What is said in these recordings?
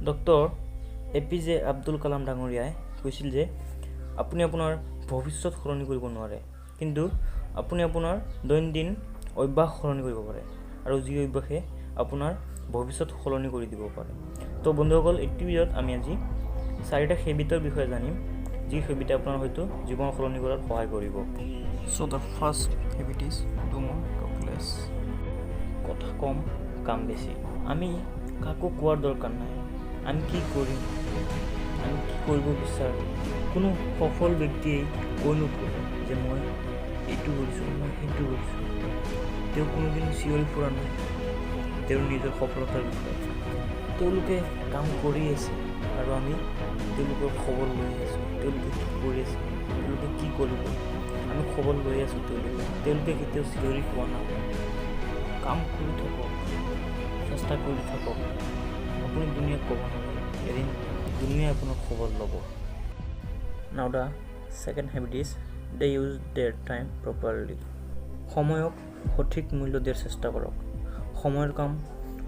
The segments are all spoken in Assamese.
ডক্টৰ এ.পি.জে. আব্দুল কালাম ডাঙৰীয়াই কৈছিল যে আপুনি আপোনাৰ ভৱিষ্যত সলনি কৰিব নোৱাৰে, কিন্তু আপুনি আপোনাৰ দৈনন্দিন অভ্যাস সলনি কৰিব পাৰে আৰু যি অভ্যাসে আপোনাৰ ভৱিষ্যত সলনি কৰি দিব পাৰে। তো বন্ধুসকল, এইটো ভিডিঅ'ত আমি আজি চাৰিটা হেবিটৰ বিষয়ে জানিম, যি হেবিটে আপোনাৰ হয়তো জীৱন সলনি কৰাত সহায় কৰিব। So the first habit is do more, talk less. কথা কম, কাম বেছি। আমি কাকো কোৱাৰ দৰকাৰ নাই আমি কি কৰিম, আমি কি কৰিব বিচাৰোঁ। কোনো সফল ব্যক্তিয়েই কৈ নুফুৰে যে মই এইটো কৰিছোঁ, মই সেইটো কৰিছোঁ। তেওঁ কোনোদিন চিঞৰি ফুৰা নাই তেওঁৰ নিজৰ সফলতাৰ বিষয়ে। তেওঁলোকে কাম কৰি আছে আৰু আমি তেওঁলোকৰ খবৰ লৈ আছোঁ। তেওঁলোকে কি কৰি আছে, তেওঁলোকে কি কৰিব, আমি খবৰ লৈ আছোঁ। তেওঁলোকে কেতিয়াও চিঞৰি কোৱা নাই। কাম কৰি থাকক, চেষ্টা কৰি থাকক, আপুনি দুনিয়াক ক'ব নালাগে, এদিন দুনিয়াই আপোনাৰ খবৰ ল'ব। Now the second habit is they use their time properly. সময়ক সঠিক মূল্য দিয়াৰ চেষ্টা কৰক। সময়ৰ কাম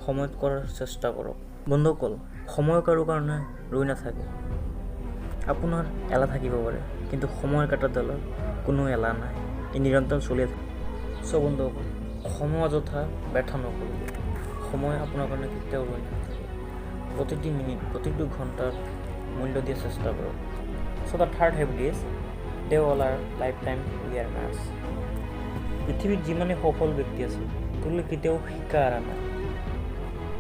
সময়ত কৰাৰ চেষ্টা কৰক। বন্ধুসকল, সময় কাৰো কাৰণে ৰৈ নাথাকে। আপোনাৰ এলাহ থাকিব পাৰে, কিন্তু সময়ৰ কাঁটাডালৰ কোনো এলাহ নাই, ই নিৰন্তৰ চলিয়ে থাকে। চ' বন্ধুসকল, সময় অযথা ব্যৰ্থ নকৰিব। সময় আপোনাৰ কাৰণে কেতিয়াও ৰৈ নাথাকে। প্ৰতিটি মিনিট, প্ৰতিটো ঘণ্টাৰ মূল্য দিয়াৰ চেষ্টা কৰক। So the third habit is they all are lifetime learners. পৃথিৱীত যিমানে সফল ব্যক্তি আছে, তেওঁলোকে কেতিয়াও শিকা এৰা নাই।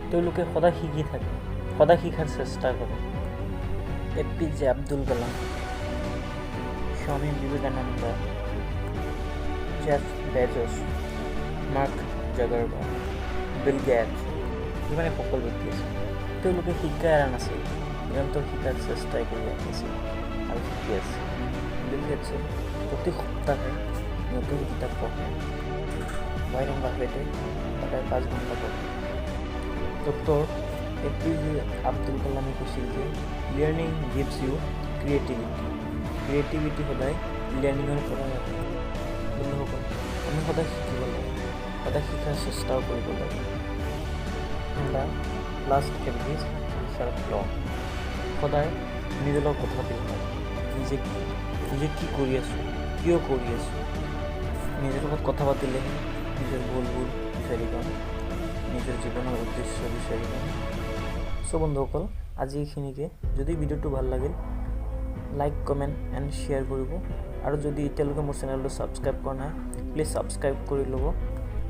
তেওঁলোকে সদায় শিকি থাকে, সদায় শিকাৰ চেষ্টা কৰে। এ.পি.জে. Abdul Kalam, Swami Vivekananda, Jeff Bezos, mark Zuckerberg, Bill Gates, যিমানে সফল ব্যক্তি আছে, তেওঁলোকে শিকা এৰা নাছিল, নিৰন্তৰ শিকাৰ চেষ্টাই কৰি আহিছিল আৰু শিকি আছে। বিল গেটছে প্ৰতি সপ্তাহে নতুন কিতাপ পঢ়ে। ৱাৰেন বাফেটে সদায় 5 ঘণ্টা পঢ়ে। ডক্টৰ এ.পি.জে. আব্দুল কালামে কৈছিল যে learning gives you creativity. Creativity সদায় লাৰ্ণিঙৰ পৰাই আহে। বন্ধুসকল, আমি সদায় শিকিব লাগে, সদায় শিকাৰ চেষ্টাও কৰিব লাগে। The last habit is self love. সদায় নিজৰ লগত কথা পাতিব লাগে। নিজে কি কৰি আছোঁ, কিয় কৰি আছোঁ, নিজৰ লগত কথা পাতিলেহে নিজৰ ভুলবোৰ বিচাৰি পাম, নিজৰ জীৱনৰ উদ্দেশ্য বিচাৰি পাম। চ' বন্ধুসকল, আজি এইখিনিকে। যদি ভিডিঅ'টো ভাল লাগিল, লাইক, কমেণ্ট এণ্ড শ্বেয়াৰ কৰিব আৰু যদি এতিয়ালৈকে মোৰ চেনেলটো ছাবস্ক্ৰাইব কৰা নাই, প্লিজ ছাবস্ক্ৰাইব কৰি ল'ব।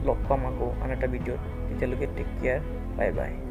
লগ পাম আকৌ আন এটা ভিডিঅ'ত। তেতিয়ালৈকে take care, bye bye.